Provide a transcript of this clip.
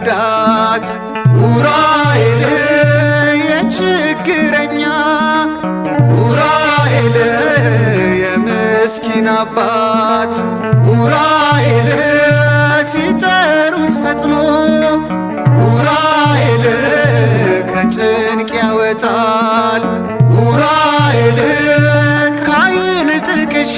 ረዳት ኡራኤል የችግረኛ ኡራኤል የምስኪን አባት ኡራኤል ሲጠሩት ፈጥኖ ኡራኤል ከጭንቅ ያወጣል። ኡራኤል ካይን ጥቅሻ።